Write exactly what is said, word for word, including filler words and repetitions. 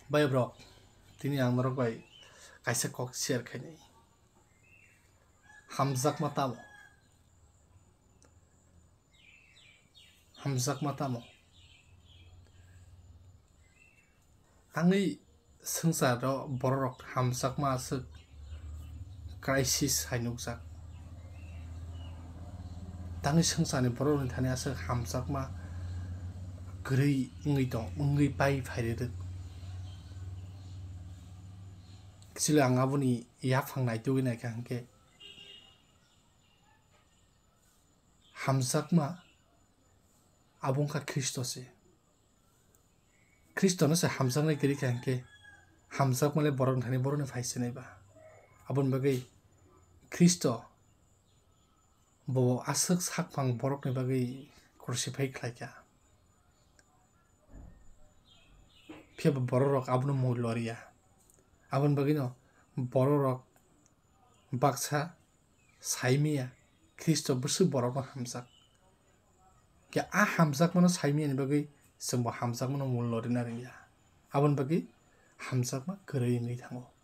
Bai bro, tini ang norok bai kaisa kok share khainai. Hamjakma tamo? Hamjakma tamo? Tangwi swngcharo bororok hamjakma aswk crisis hai nukjak. Tangwi swngcharni bororokni thani aswk hamjakma kwrwi wngwi tong, wngwi pai phairwrwk. Chwla ang aboni yaphang naitugwi naikha hwnkhe, hamjakma abo wngkha Khristo se. Khristono se hamjaknai kwrwi kha hwnkhe, hamjakmale borokni thani borokni phai swnai ba. Aboni bagwi Khristo bo aswk sakphang borokni bagwi crucify khlaikha. Phiya ba bororok abono mui loriya. Aboni bagwino bororok baksa saimaya Khristo bwswk borokno hamjak. Khe a hamjakmano saimaya ni bagwi chwngbo hamjakmano mul lorina rwya. Aboni bagwi hamjakma kwrwi wngwi thango.